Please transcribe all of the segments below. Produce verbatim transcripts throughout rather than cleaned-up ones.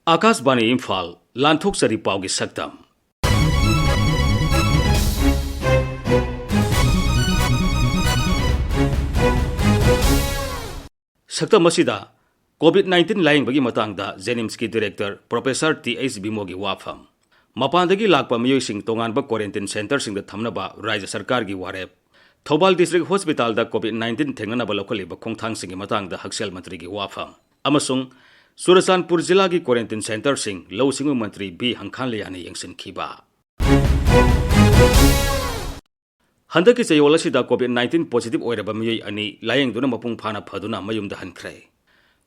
ꯑꯥꯀꯥꯁꯕꯥꯅꯤ ꯏꯝꯐꯥꯜ, ꯂꯥꯟꯊꯣꯛꯆꯔꯤ ꯄꯥꯎꯒꯤ ꯁꯛꯇꯝ꯫ ꯁꯛꯇꯝ ꯑꯁꯤꯗ COVID nineteen ꯂꯥꯌꯦꯡꯕꯒꯤ ꯃꯇꯥꯡꯗ JNIMSꯀꯤ director Professor T H ꯕꯤꯃꯣꯒꯤ ꯋꯥꯐꯝ꯫ ꯃꯄꯥꯟꯗꯒꯤ ꯂꯥꯛꯄ ꯃꯤꯑꯣꯏꯁꯤꯡ ꯇꯣꯉꯥꯟꯕ quarantine centreꯁꯤꯡꯗ ꯊꯝꯅꯕ ꯔꯥꯖ꯭ꯌ ꯁꯔꯀꯥꯔꯒꯤ ꯋꯥꯔꯦꯞ꯫ ꯊꯧꯕꯥꯜ district hospitalꯗ COVID nineteen ꯊꯦꯡꯅꯅꯕ ꯂꯧꯈꯠꯂꯤꯕ ꯈꯣꯡꯊꯥꯡꯁꯤꯡꯒꯤ ꯃꯇꯥꯡꯗ ꯍꯛꯁꯦꯜ ꯃꯟꯇ꯭ꯔꯤꯒꯤ ꯋꯥꯐꯝ꯫ ꯑꯃꯁꯨꯡ ꯆꯨꯔꯆꯥꯟꯄꯨꯔ ꯖꯤꯂꯥꯒꯤ quarantine centreꯁꯤꯡ ꯂꯧꯎ ꯁꯤꯡꯎ ꯃꯟꯇ꯭ꯔꯤ ꯕꯤ ꯍꯪꯈꯥꯟꯂꯤꯌꯥꯅ ꯌꯦꯡꯁꯤꯟꯈꯤꯕ꯫ ꯍꯟꯗꯛꯀꯤ ꯆꯌꯣꯜ ꯑꯁꯤꯗ COVID nineteen positive ꯑꯣꯏꯔꯕ ꯃꯤꯑꯣꯏ ꯑꯅꯤ ꯂꯥꯌꯦꯡꯗꯨꯅ ꯃꯄꯨꯡ ꯐꯥꯅ ꯐꯗꯨꯅ ꯃꯌꯨꯝꯗ ꯍꯟꯈ꯭ꯔꯦ꯫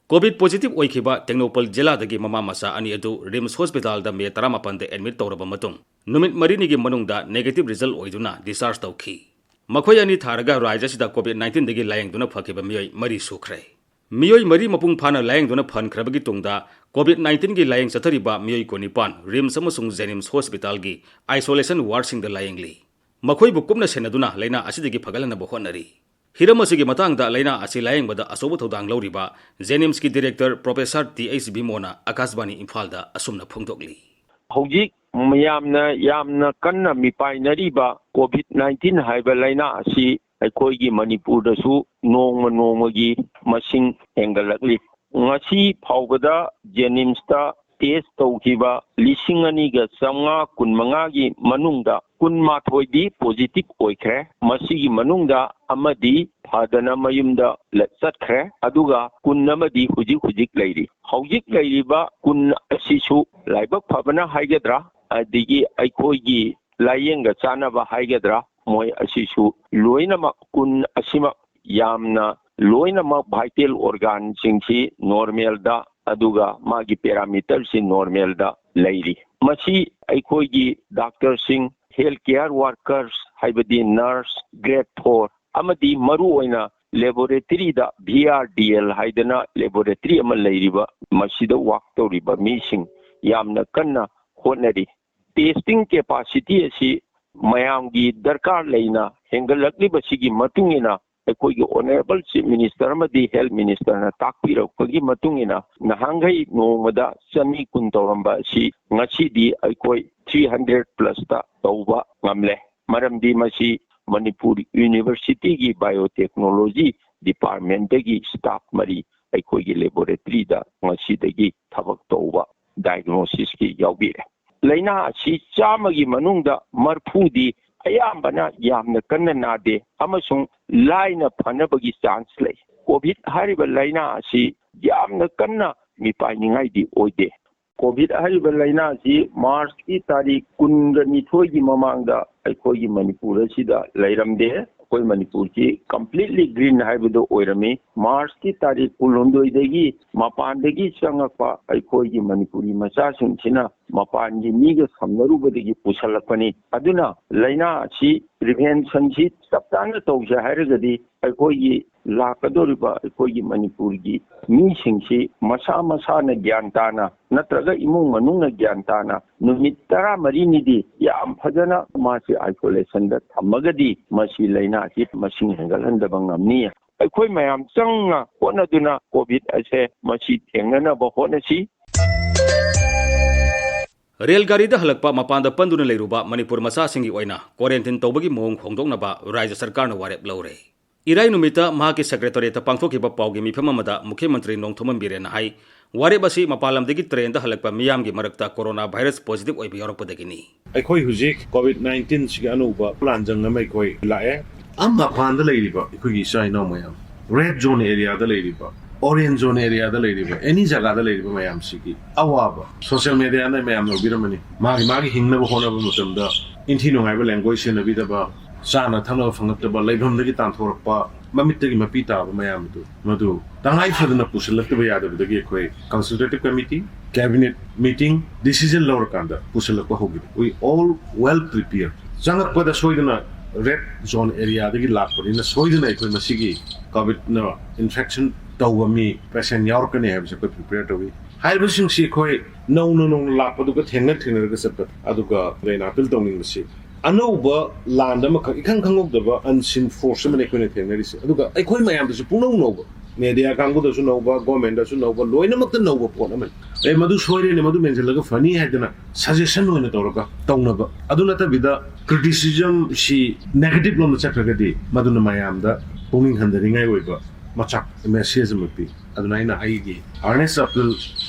COVID positive ꯑꯣꯏꯈꯤꯕ ꯇꯦꯡꯅꯧꯄꯜ ꯖꯤꯂꯥꯗꯒꯤ ꯃꯃꯥ ꯃꯆꯥ ꯑꯅꯤ ꯑꯗꯨ RIMS hospitalꯗ May ꯇꯔꯥꯃꯥꯄꯟꯗ admit ꯇꯧꯔꯕ ꯃꯇꯨꯡ, ꯅꯨꯃꯤꯠ ꯃꯔꯤꯅꯤꯒꯤ ꯃꯅꯨꯡꯗ negative result ꯑꯣꯏꯗꯨꯅ discharge ꯇꯧꯈꯤ꯫ ꯃꯈꯣꯏ ꯑꯅꯤ ꯊꯥꯔꯒ ꯔꯥꯖ꯭ꯌ ꯑꯁꯤꯗ COVID nineteenꯗꯒꯤ ꯂꯥꯌꯦꯡꯗꯨꯅ ꯐꯈꯤꯕ ꯃꯤꯑꯣꯏ ꯃꯔꯤ ꯁꯨꯈ꯭ꯔꯦ꯫ ꯃꯤꯑꯣꯏ ꯃꯔꯤ ꯃꯄꯨꯡ ꯐꯥꯅ ꯂꯥꯌꯦꯡꯗꯨꯅ ꯐꯍꯟꯈ꯭ꯔꯕꯒꯤ ꯇꯨꯡꯗ, COVID nineteenꯒꯤ ꯂꯥꯌꯦꯡ ꯆꯠꯊꯔꯤꯕ ꯃꯤꯑꯣꯏ ꯀꯨꯟꯅꯤꯄꯥꯟ RIMS ꯑꯃꯁꯨꯡ JNIMS hospitalꯒꯤ isolation wardꯁꯤꯡꯗ ꯂꯥꯌꯦꯡꯂꯤ꯫ ꯃꯈꯣꯏꯕꯨ ꯀꯨꯞꯅ ꯁꯦꯟꯅꯗꯨꯅ ꯂꯥꯏꯅꯥ ꯑꯁꯤꯗꯒꯤ ꯐꯒꯠꯍꯟꯅꯕ ꯍꯣꯠꯅꯔꯤ꯫ ꯍꯤꯔꯝ ꯑꯁꯤꯒꯤ ꯃꯇꯥꯡꯗ ꯂꯥꯏꯅꯥ ꯑꯁꯤ ꯂꯥꯌꯦꯡꯕꯗ ꯑꯆꯧꯕ ꯊꯧꯗꯥꯡ ꯂꯧꯔꯤꯕ JNIMSꯀꯤ director Professor T H ꯕꯤꯃꯣꯅ ꯑꯥꯀꯥꯁꯕꯥꯅꯤ ꯏꯝꯐꯥꯜꯗ ꯑꯁꯨꯝꯅ ꯐꯣꯡꯗꯣꯛꯂꯤ꯫ ꯍꯧꯖꯤꯛ ꯃꯌꯥꯝꯅ ꯌꯥꯝꯅ ꯀꯟꯅ ꯃꯤꯄꯥꯏꯅꯔꯤꯕ COVID nineteen ꯍꯥꯏꯕ ꯂꯥꯏꯅꯥ ꯑꯁꯤ ꯑꯩꯈꯣꯏꯒꯤ ꯃꯅꯤꯄꯨꯔꯗꯁꯨ ꯅꯣꯡꯃ ꯅꯣꯡꯃꯒꯤ ꯃꯁꯤꯡ ꯍꯦꯟꯒꯠꯂꯛꯂꯤ꯫ ꯉꯁꯤ ꯐꯥꯎꯕꯗ JNIMSꯇ test ꯇꯧꯈꯤꯕ ꯂꯤꯁꯤꯡ ꯑꯅꯤꯒ ꯆꯥꯝꯃꯉꯥ ꯀꯨꯟꯃꯉꯥꯒꯤ ꯃꯅꯨꯡꯗ ꯀꯨꯟꯃꯥꯊꯣꯏꯗꯤ positive ꯑꯣꯏꯈ꯭ꯔꯦ꯫ ꯃꯁꯤꯒꯤ ꯃꯅꯨꯡꯗ ꯑꯃꯗꯤ ꯐꯗꯅ ꯃꯌꯨꯝꯗ ꯂ-, ꯆꯠꯈ꯭ꯔꯦ꯫ ꯑꯗꯨꯒ ꯀꯨꯟ ꯑꯃꯗꯤ ꯍꯧꯖꯤꯛ ꯍꯧꯖꯤꯛ ꯂꯩꯔꯤ꯫ ꯍꯧꯖꯤꯛ ꯂꯩꯔꯤꯕ ꯀꯨꯟ ꯑꯁꯤꯁꯨ ꯂꯥꯏꯕꯛ ꯐꯕꯅ ꯍꯥꯏꯒꯗ꯭ꯔꯥ, ꯑꯗꯒꯤ ꯑꯩꯈꯣꯏꯒꯤ ꯂꯥꯏꯌꯦꯡꯒ ꯆꯥꯟꯅꯕ ꯍꯥꯏꯒꯗ꯭ꯔꯥ, ꯃꯣꯏ ꯑꯁꯤꯁꯨ ꯂꯣꯏꯅꯃꯛ ꯀꯨꯟ ꯑꯁꯤꯃꯛ ꯌꯥꯝꯅ ꯂꯣꯏꯅꯃꯛ vital organꯁꯤꯡꯁꯤ normalꯗ, ꯑꯗꯨꯒ ꯃꯥꯒꯤ parameterꯁꯤ normalꯗ ꯂꯩꯔꯤ꯫ ꯃꯁꯤ ꯑꯩꯈꯣꯏꯒꯤ doctorꯁꯤꯡ, health care workers, ꯍꯥꯏꯕꯗꯤ nurse, grade four, ꯑꯃꯗꯤ ꯃꯔꯨꯑꯣꯏꯅ laboratoryꯗ VRDL ꯍꯥꯏꯗꯅ laboratory ꯑꯃ ꯂꯩꯔꯤꯕ, ꯃꯁꯤꯗ work ꯇꯧꯔꯤꯕ ꯃꯤꯁꯤꯡ ꯌꯥꯝꯅ ꯀꯟꯅ ꯍꯣꯠꯅꯔꯤ꯫ Testing capacity ꯑꯁꯤ ꯃꯌꯥꯝꯒꯤ ꯗꯔꯀꯥꯔ ꯂꯩꯅ ꯍꯦꯟꯒꯠꯂꯛꯂꯤꯕꯁꯤꯒꯤ ꯃꯇꯨꯡ ꯏꯟꯅ ꯑꯩꯈꯣꯏꯒꯤ Honourable Chief Minister ꯑꯃꯗꯤ Health Minister ꯅ ꯇꯥꯛꯄꯤꯔꯛꯄꯒꯤ ꯃꯇꯨꯡ ꯏꯟꯅ ꯅꯍꯥꯟꯈꯩ ꯅꯣꯡꯃꯗ ꯆꯅꯤ ꯀꯨꯟ ꯇꯧꯔꯝꯕ ꯑꯁꯤ ꯉꯁꯤꯗꯤ ꯑꯩꯈꯣꯏ three hundred plus ꯇ ꯇꯧꯕ ꯉꯝꯂꯦ꯫ ꯃꯔꯝꯗꯤ ꯃꯁꯤ ꯃꯅꯤꯄꯨꯔ University ꯒꯤ Biotechnology Department ꯇꯒꯤ staff ꯃꯔꯤ ꯑꯩꯈꯣꯏꯒꯤ laboratory ꯗ ꯉꯁꯤꯗꯒꯤ ꯊꯕꯛ ꯇꯧꯕ diagnosis ꯀꯤ ꯌꯥꯎꯕꯤꯔꯦ꯫ ꯂꯥꯏꯅꯥ ꯑꯁꯤ ꯆꯥꯝꯃꯒꯤ ꯃꯅꯨꯡꯗ ꯃꯔꯐꯨꯗꯤ ꯑꯌꯥꯝꯕꯅ ꯌꯥꯝꯅ ꯀꯟꯅ ꯅꯥꯗꯦ ꯑꯃꯁꯨꯡ ꯂꯥꯏꯅ ꯐꯅꯕꯒꯤ chance ꯂꯩ꯫ COVID ꯍꯥꯏꯔꯤꯕ ꯂꯥꯏꯅꯥ ꯑꯁꯤ ꯌꯥꯝꯅ ꯀꯟꯅ ꯃꯤꯄꯥꯏꯅꯤꯡꯉꯥꯏꯗꯤ ꯑꯣꯏꯗꯦ꯫ COVID ꯍꯥꯏꯔꯤꯕ ꯂꯥꯏꯅꯥ ꯑꯁꯤ March ꯀꯤ ꯇꯥꯔꯤꯛ ꯀꯨꯟꯒ ꯅꯤꯊꯣꯏꯒꯤ ꯃꯃꯥꯡꯗ ꯑꯩꯈꯣꯏꯒꯤ ꯃꯅꯤꯄꯨꯔ ꯑꯁꯤꯗ ꯂꯩꯔꯝꯗꯦ꯫ ꯑꯩꯈꯣꯏ ꯃꯅꯤꯄꯨꯔꯁꯤ completely green ꯍꯥꯏꯕꯗꯨ ꯑꯣꯏꯔꯝꯃꯤ꯫ March ꯀꯤ ꯇꯥꯔꯤꯛ ꯀꯨꯟꯍꯨꯝꯗꯣꯏꯗꯒꯤ ꯃꯄꯥꯟꯗꯒꯤ ꯆꯪꯉꯛꯄ ꯑꯩꯈꯣꯏꯒꯤ ꯃꯅꯤꯄꯨꯔꯤ ꯃꯆꯥꯁꯤꯡꯁꯤꯅ ꯃꯄꯥꯟꯒꯤ ꯃꯤꯒ ꯁꯝꯅꯔꯨꯕꯗꯒꯤ ꯄꯨꯁꯜꯂꯛꯄꯅꯤ꯫ ꯑꯗꯨꯅ ꯂꯥꯏꯅꯥ ꯑꯁꯤ prevention ꯁꯤ ꯆꯞ ꯆꯥꯅ ꯇꯧꯁꯦ ꯍꯥꯏꯔꯒꯗꯤ ꯑꯩꯈꯣꯏꯒꯤ ꯂꯥꯛꯀꯗꯧꯔꯤꯕ ꯑꯩꯈꯣꯏꯒꯤ ꯃꯅꯤꯄꯨꯔꯒꯤ ꯃꯤꯁꯤꯡꯁꯤ ꯃꯁꯥ ꯃꯁꯥꯅ ꯒ꯭ꯌꯥꯟ ꯇꯥꯅ ꯅꯠꯇ꯭ꯔꯒ ꯏꯃꯨꯡ ꯃꯅꯨꯡꯅ ꯒ꯭ꯌꯥꯟ ꯇꯥꯅ ꯅꯨꯃꯤꯠ ꯇꯔꯥꯃꯔꯤꯅꯤꯗꯤ ꯌꯥꯝ ꯐꯖꯅ ꯃꯥꯁꯤ isolation ꯗ ꯊꯝꯃꯒꯗꯤ ꯃꯁꯤ ꯂꯥꯏꯅꯥꯁꯤ ꯃꯁꯤꯡ ꯍꯦꯟꯒꯠꯍꯟꯗꯕ ꯉꯝꯅꯤ꯫ ꯑꯩꯈꯣꯏ ꯃꯌꯥꯝ ꯆꯪꯅ ꯍꯣꯠꯅꯗꯨꯅ COVID ꯑꯁꯦ ꯃꯁꯤ ꯊꯦꯡꯅꯅꯕ ꯍꯣꯠꯅꯁꯤ꯫ ꯔꯦꯜ ꯒꯥꯔꯤꯗ ꯍꯜꯂꯛꯄ ꯃꯄꯥꯟꯗ ꯄꯟꯗꯨꯅ ꯂꯩꯔꯨꯕ ꯃꯅꯤꯄꯨꯔ ꯃꯆꯥꯁꯤꯡꯒꯤ ꯑꯣꯏꯅ quarantine ꯇꯧꯕꯒꯤ ꯃꯑꯣꯡ ꯍꯣꯡꯗꯣꯛꯅꯕ ꯔꯥꯖ꯭ꯌ ꯁꯔꯀꯥꯔꯅ ꯋꯥꯔꯦꯞ ꯂꯧꯔꯦ꯫ ꯏꯔꯥꯏ ꯅꯨꯃꯤꯠꯇ ꯃꯍꯥꯛꯀꯤ secretariat ꯇ ꯄꯥꯡꯊꯣꯛꯈꯤꯕ ꯄꯥꯎꯒꯤ ꯃꯤꯐꯝ ꯑꯃꯗ ꯃꯨꯈ꯭ꯌ ꯃꯟꯇ꯭ꯔꯤ ꯅꯣꯡꯊꯣꯝꯕꯝ ꯕꯤꯔꯦꯟꯅ ꯍꯥꯏ, ꯋꯥꯔꯦꯞ ꯑꯁꯤ ꯃꯄꯥꯟ ꯂꯝꯗꯒꯤ train ꯗ ꯍꯜꯂꯛꯄ ꯃꯤꯌꯥꯝꯒꯤ ꯃꯔꯛꯇ corona virus positive ꯑꯣꯏꯕ ꯌꯥꯎꯔꯛꯄꯗꯒꯤꯅꯤ꯫ ꯑꯩꯈꯣꯏ ꯍꯧꯖꯤꯛ COVID nineteen ꯁꯤꯒꯤ ꯑꯅꯧꯕ ꯂꯥꯟꯖꯪ ꯑꯃ ꯑꯩꯈꯣꯏ ꯂꯥꯛꯑꯦ꯫ ꯑ, ꯃꯄꯥꯟꯗ ꯂꯩꯔꯤꯕ ꯑꯩꯈꯣꯏꯒꯤ ꯏꯆꯥ ꯏꯅꯥꯎ ꯃꯌꯥꯝ, red zone area ꯗ ꯂꯩꯔꯤꯕ, orange zone area ꯗ ꯂꯩꯔꯤꯕ, any ꯖꯒꯥꯗ ꯂꯩꯔꯤꯕ ꯃꯌꯥꯝꯁꯤꯒꯤ ꯑꯋꯥꯕ social media ꯅ ꯃꯌꯥꯝꯅ ꯎꯕꯤꯔꯝꯃꯅꯤ꯫ ꯃꯥꯒꯤ, ꯃꯥꯒꯤ ꯍꯤꯡꯅꯕ ꯍꯣꯠꯅꯕ ꯃꯇꯝꯗ ꯏꯟꯊꯤ ꯅꯨꯡꯉꯥꯏꯕ ꯂꯦꯡꯒꯣꯏ ꯁꯤꯖꯤꯟꯅꯕꯤꯗꯕ, ꯆꯥꯅ ꯊꯛꯅꯕ ꯐꯪꯉꯛꯇꯕ, ꯂꯩꯐꯝꯗꯒꯤ ꯇꯥꯟꯊꯣꯔꯛꯄ, ꯃꯃꯤꯠꯇꯒꯤ ꯃꯄꯤ ꯇꯥꯕ ꯃꯌꯥꯝꯗꯨ, ꯃꯗꯨ ꯇꯉꯥꯏ ꯐꯗꯅ ꯄꯨꯁꯤꯜꯂꯛꯇꯕ ꯌꯥꯗꯕꯗꯒꯤ ꯑꯩꯈꯣꯏ consultative committee, cabinet meeting, decision ꯂꯧꯔꯀꯥꯟꯗ ꯄꯨꯁꯤꯜꯂꯛꯄ ꯍꯧꯈꯤꯕ꯫ We all well prepared. ꯆꯪꯉꯛꯄꯗ ꯁꯣꯏꯗꯅ red zone area ꯗꯒꯤ ꯂꯥꯛꯄꯅꯤꯅ ꯁꯣꯏꯗꯅ ꯑꯩꯈꯣꯏ ꯃꯁꯤꯒꯤ COVID ꯅ infection ꯇꯧꯕ ꯃꯤ patient ꯌꯥꯎꯔꯛꯀꯅꯤ ꯍꯥꯏꯕꯁꯦ ꯑꯩꯈꯣꯏ prepare ꯇꯧꯏ꯫ ꯍꯥꯏꯔꯤꯕꯁꯤꯡꯁꯤ ꯑꯩꯈꯣꯏ ꯅꯧꯅ ꯅꯧꯅ ꯂꯥꯛꯄꯗꯨꯒ ꯊꯦꯡꯅ ꯊꯦꯡꯅꯔꯒ ꯆꯠꯄ꯫ ꯑꯗꯨꯒ ꯑꯩꯅ appeal ꯇꯧꯅꯤꯡꯕꯁꯤ, ꯑꯅꯧꯕ ꯂꯥꯟ ꯑꯃꯈꯛ, ꯏꯈꯪ ꯈꯪꯍꯧꯗꯕ unseen force ꯑꯃꯅ ꯑꯩꯈꯣꯏꯅ ꯊꯦꯡꯅꯔꯤꯁꯦ꯫ ꯑꯗꯨꯒ ꯑꯩꯈꯣꯏ ꯃꯌꯥꯝꯗꯁꯨ ꯄꯨꯡꯅꯧ ꯅꯧꯕ, media ꯀꯥꯡꯕꯨꯗꯁꯨ ꯅꯧꯕ, government ꯗꯁꯨ ꯅꯧꯕ, ꯂꯣꯏꯅꯃꯛꯇ ꯅꯧꯕ ꯄꯣꯠ ꯑꯃꯅꯤ꯫ ꯑꯦ, ꯃꯗꯨ ꯁꯣꯏꯔꯦꯅꯦ, ꯃꯗꯨ ꯃꯦꯟꯁꯤꯜꯂꯒ ꯐꯅꯤ ꯍꯥꯏꯗꯅ suggestion ꯑꯣꯏꯅ ꯇꯧꯔꯒ ꯇꯧꯅꯕ꯫ ꯑꯗꯨ ꯅꯠꯇꯕꯤꯗ criticism ꯁꯤ negative ꯂꯣꯝꯗ ꯆꯠꯈ꯭ꯔꯒꯗꯤ ꯃꯗꯨꯅ ꯃꯌꯥꯝꯗ ꯄꯨꯛꯅꯤꯡ ꯍꯟꯊꯅꯤꯡꯉꯥꯏ ꯑꯣꯏꯕ ꯃꯆꯥꯛ, message ꯑꯃ ꯄꯤ꯫ ꯑꯗꯨꯅ ꯑꯩꯅ ꯑꯩꯒꯤ earnest appeal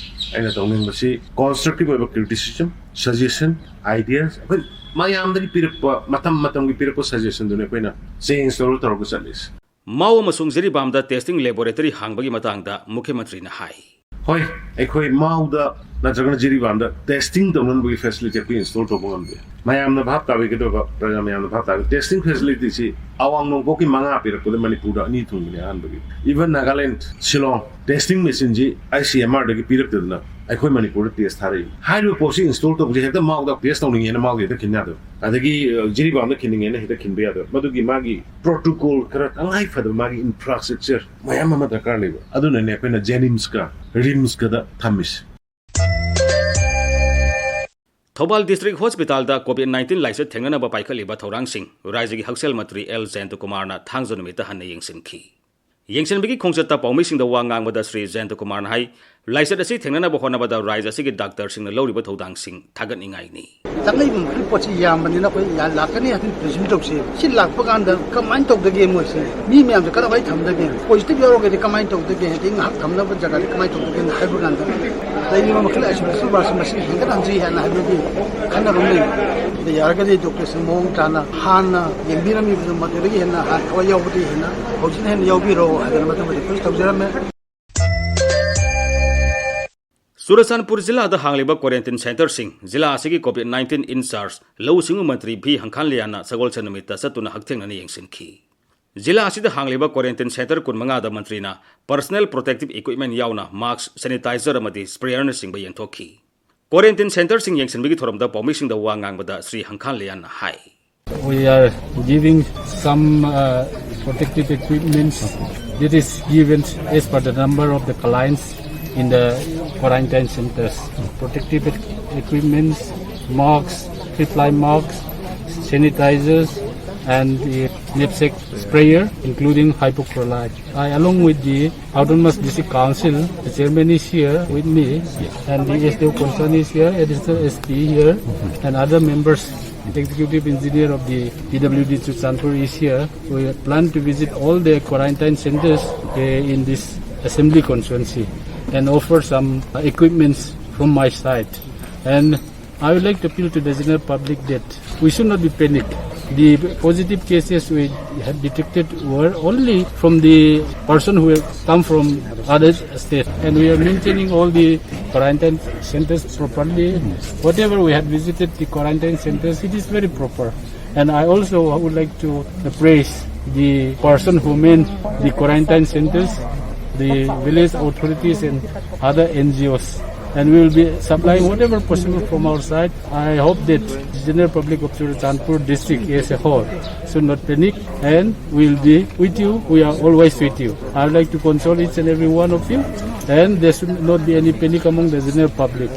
ꯑꯩꯅ ꯇꯧꯅꯤꯡꯕꯁꯤ constructive ꯑꯣꯏꯕ criticism, suggestion, ideas ꯑꯩꯈꯣꯏ ꯃꯌꯥꯝꯗꯒꯤ ꯄꯤꯔꯛꯄ, ꯃꯇꯝ ꯃꯇꯝꯒꯤ ꯄꯤꯔꯛꯄ suggestion ꯗꯨꯅꯤ ꯑꯩꯈꯣꯏꯅ change ꯇꯧꯔ ꯇꯧꯔꯒ ꯆꯠꯂꯤꯁꯦ꯫ ꯃꯥꯎ ꯑꯃꯁꯨꯡ ꯖꯤꯔꯤꯕꯥꯝꯗ testing laboratory ꯍꯥꯡꯕꯒꯤ ꯃꯇꯥꯡꯗ ꯃꯨꯈ꯭ꯌ ꯃꯟꯇ꯭ꯔꯤꯅ ꯍꯥꯏ꯫ ꯍꯣꯏ, ꯑꯩꯈꯣꯏ ꯃꯥꯎꯗ ꯅꯠꯇ꯭ꯔꯒꯅ ꯖꯤꯔꯤꯕꯥꯝꯗ testing ꯇꯧꯅꯅꯕꯒꯤ facility ꯑꯩꯈꯣꯏ install ꯇꯧꯕ ꯉꯝꯗꯦ꯫ ꯃꯌꯥꯝꯅ ꯚꯥꯞ ꯇꯥꯕꯤꯒꯗꯕ, ꯄ꯭ꯔꯖꯥ ꯃꯌꯥꯝꯅ ꯚꯥꯞ ꯇꯥꯕꯤ, testing facility ꯁꯤ ꯑꯋꯥꯡ ꯅꯣꯡꯄꯣꯛꯀꯤ ꯃꯉꯥ ꯄꯤꯔꯛꯄꯗ ꯃꯅꯤꯄꯨꯔꯗ ꯑꯅꯤ ꯊꯨꯡꯕꯅꯤ ꯑꯍꯥꯟꯕꯒꯤ꯫ Even Nagaland, Shillong testing machine ꯁꯤ ICMR ꯗꯒꯤ ꯄꯤꯔꯛꯇꯗꯅ ꯑꯩꯈꯣꯏ ꯃꯅꯤꯄꯨꯔꯗ test ꯊꯥꯔꯛꯏ꯫ ꯍꯥꯏꯔꯤꯕ ꯄꯣꯠꯁꯤ install ꯇꯧꯕꯁꯦ ꯍꯦꯛꯇ ꯃꯥꯎꯗ test ꯇꯧꯅꯤꯡꯉꯦꯅ ꯃꯥꯎꯗ ꯍꯦꯛꯇ ꯈꯤꯟ ꯌꯥꯗꯕ꯫ ꯑꯗꯒꯤ, ꯑ, ꯖꯤꯔꯤꯕꯥꯝꯗ ꯈꯤꯟꯅꯤꯡꯉꯦꯅ ꯍꯦꯛꯇ ꯈꯤꯟꯕ ꯌꯥꯗꯕ꯫ ꯃꯗꯨꯒꯤ ꯃꯥꯒꯤ protocol ꯈꯔ ꯇꯉꯥꯏ ꯐꯗꯕ ꯃꯥꯒꯤ infrastructure ꯃꯌꯥꯝ ꯑꯃ ꯗꯔꯀꯥꯔ ꯂꯩꯕ꯫ ꯑꯗꯨꯅꯅꯦ ꯑꯩꯈꯣꯏꯅ JNIMS ꯀ RIMS ꯀꯗ ꯊꯝꯃꯤꯁꯦ꯫ ꯊꯧꯕꯥꯜ District Hospital ꯗ COVID nineteen ꯂꯥꯏꯆꯠ ꯊꯦꯡꯅꯅꯕ ꯄꯥꯏꯈꯠꯂꯤꯕ ꯊꯧꯔꯥꯡꯁꯤꯡ ꯔꯥꯖ꯭ꯌꯒꯤ ꯍꯛꯁꯦꯜ ꯃꯟꯇ꯭ꯔꯤ ꯑꯦꯜ ꯖꯌꯟꯇꯀꯨꯃꯥꯔꯅ ꯊꯥꯡꯖ ꯅꯨꯃꯤꯠꯇ ꯍꯟꯅ ꯌꯦꯡꯁꯤꯟꯈꯤ꯫ ꯌꯦꯡꯁꯤꯟꯕꯒꯤ ꯈꯣꯡꯆꯠꯇ ꯄꯥꯎꯃꯤꯁꯤꯡꯗ ꯋꯥ ꯉꯥꯡꯕꯗ ꯁ꯭ꯔꯤ ꯖꯌꯟꯇꯀꯨꯃꯥꯔꯅ ꯍꯥꯏ, ꯂꯥꯏꯆꯠ ꯑꯁꯤ ꯊꯦꯡꯅꯅꯕ ꯍꯣꯠꯅꯕꯗ ꯔꯥꯖ꯭ꯌ ꯑꯁꯤꯒꯤ ꯗꯥꯛꯇꯔꯁꯤꯡꯅ ꯂꯧꯔꯤꯕ ꯊꯧꯗꯥꯡꯁꯤꯡ ꯊꯥꯒꯠꯅꯤꯡꯉꯥꯏꯅꯤ꯫ ꯆꯪꯂꯛꯏꯕ ꯃꯈꯩ ꯄꯣꯠꯁꯤ ꯌꯥꯝꯕꯅꯤꯅ ꯑꯩꯈꯣꯏ ꯌꯥ-, ꯂꯥꯛꯀꯅꯤ ꯍꯥꯏꯕꯒꯤ presume ꯇꯧꯁꯦ꯫ ꯁꯤ ꯂꯥꯛꯄ ꯀꯥꯟꯗ ꯀꯃꯥꯏꯅ ꯇꯧꯗꯒꯦ ꯃꯣꯏꯁꯦ? ꯃꯤ ꯃꯌꯥꯝꯁꯦ ꯀꯗꯥꯏꯋꯥꯏ ꯊꯝꯗꯒꯦ? Positive ꯌꯥꯎꯔꯒꯗꯤ ꯀꯃꯥꯏꯅ ꯇꯧꯗꯒꯦ? ꯑꯗꯩ ꯉꯥꯏꯍꯥꯛ ꯊꯝꯅꯕ ꯖꯒꯥꯗꯤ ꯀꯃꯥꯏꯅ ꯇꯧꯗꯒꯦꯅ ꯍꯥꯏꯕ ꯀꯥꯟꯗ ꯂꯩꯔꯤꯕ ꯃꯈꯩ isolation ward ꯁꯤ ꯃꯁꯤꯡ ꯍꯦꯟꯒꯠꯍꯟꯁꯤ ꯍꯥꯏꯅ ꯍꯥꯏꯕꯒꯤ ꯈꯟꯅꯕ ꯑꯃ ꯂꯩ꯫ ꯑꯗ ꯌꯥꯔꯒꯗꯤ ꯗꯣꯛꯇꯔꯁꯤꯡ ꯃꯑꯣꯡ ꯇꯥꯅ ꯍꯥꯟꯅ ꯌꯦꯡꯕꯤꯔꯝꯃꯤꯕꯗꯨ ꯃꯗꯨꯗꯒꯤ ꯍꯦꯟꯅ ꯍꯥꯟꯅ ꯊꯋꯥꯏ ꯌꯥꯎꯕꯗꯒꯤ ꯍꯦꯟꯅ ꯍꯧꯖꯤꯛꯅ ꯍꯦꯟꯅ ꯌꯥꯎꯕꯤꯔꯣ ꯍꯥꯏꯗꯅ ꯃꯗꯨꯃ request ꯇꯧꯖꯔꯝꯃꯦ꯫ ꯆꯨꯔꯆꯥꯟꯄꯨꯔ ꯖꯤꯂꯥꯗ ꯍꯥꯡꯂꯤꯕ quarantine centreꯁꯤꯡ ꯖꯤꯂꯥ ꯑꯁꯤꯒꯤ COVID nineteen in charge ꯂꯧꯎ ꯁꯤꯡꯎ ꯃꯟꯇ꯭ꯔꯤ ꯚꯤ ꯍꯪꯈꯥꯟꯂꯤꯌꯥꯟꯅ ꯁꯒꯣꯜꯁꯦꯟ ꯅꯨꯃꯤꯠꯇ ꯆꯠꯇꯨꯅ ꯍꯛꯊꯦꯡꯅꯅ ꯌꯦꯡꯁꯤꯟꯈꯤ꯫ ꯖꯤꯂꯥ ꯑꯁꯤꯗ ꯍꯥꯡꯂꯤꯕ quarantine centre ꯀꯨꯟꯃꯉꯥꯗ ꯃꯟꯇ꯭ꯔꯤꯅ personal protective equipment ꯌꯥꯎꯅ mask, sanitizer ꯑꯃꯗꯤ sprayerꯅꯆꯤꯡꯕ ꯌꯦꯟꯊꯣꯛꯈꯤ꯫ Quarantine centreꯁꯤꯡ ꯌꯦꯡꯁꯤꯟꯕꯒꯤ ꯊꯧꯔꯝꯗ ꯄꯥꯎꯃꯤꯁꯤꯡꯗ ꯋꯥ ꯉꯥꯡꯕꯗ ꯁ꯭ꯔꯤ ꯍꯪꯈꯥꯟꯂꯤꯌꯥꯟꯅ ꯍꯥꯏ꯫ We are giving some, uh, protective equipments. It is given as per the number of the clients in the quarantine centres. Protective equipments, masks, three-ply masks, sanitizers and the knapsack sprayer, including hypochlorite. I, along with the Autonomous District Council, the chairman is here with me, and the S D O concern is here, additional S P here, and other members, executive engineer of the P W D Churachandpur is here. We plan to visit all the quarantine centers uh, in this assembly constituency and offer some uh, equipments from my side. And I would like to appeal to the general public that we should not be panicked. The positive cases we had detected were only from the person who have come from other state, and we are maintaining all the quarantine centers properly. Whatever we had visited the quarantine centers, it is very proper. And I also would like to praise the person who made the quarantine centers, the village authorities and other N G Os. And we will be supplying whatever possible from our side. I hope that general public of Churachandpur district as a whole should not panic, and we will be with you. We are always with you. I would like to console each and every one of you, and there should not be any panic among the general public.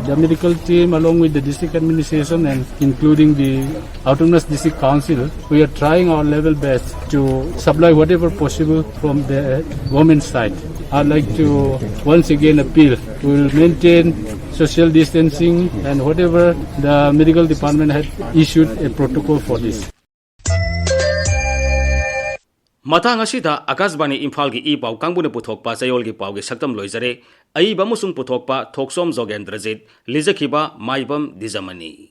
The medical team, along with the district administration and including the Autonomous District Council, we are trying our level best to supply whatever possible from the government side. I'd like to once again appeal, we will maintain social distancing and whatever the medical department had issued a protocol for this. ꯃꯇꯥꯡ ꯑꯁꯤꯗ ꯑꯀꯥꯁꯕꯥꯅꯤ ꯏꯝꯐꯥꯜꯒꯤ E ꯄꯥꯎ ꯀꯥꯡꯕꯨꯅ ꯄꯨꯊꯣꯛꯄ ꯆꯌꯣꯜꯒꯤ ꯄꯥꯎꯒꯤ ꯁꯛꯇꯝ ꯂꯣꯏꯖꯔꯦ꯫ ꯑꯏꯕ ꯑꯃꯁꯨꯡ ꯄꯨꯊꯣꯛꯄ ꯊꯣꯛꯆꯣꯝ ꯖꯣꯒꯦꯟꯗ꯭ꯔꯖꯤꯠ, ꯂꯤꯖꯈꯤꯕ ꯃꯥꯏꯕꯝ ꯗꯤꯖꯃꯅꯤ꯫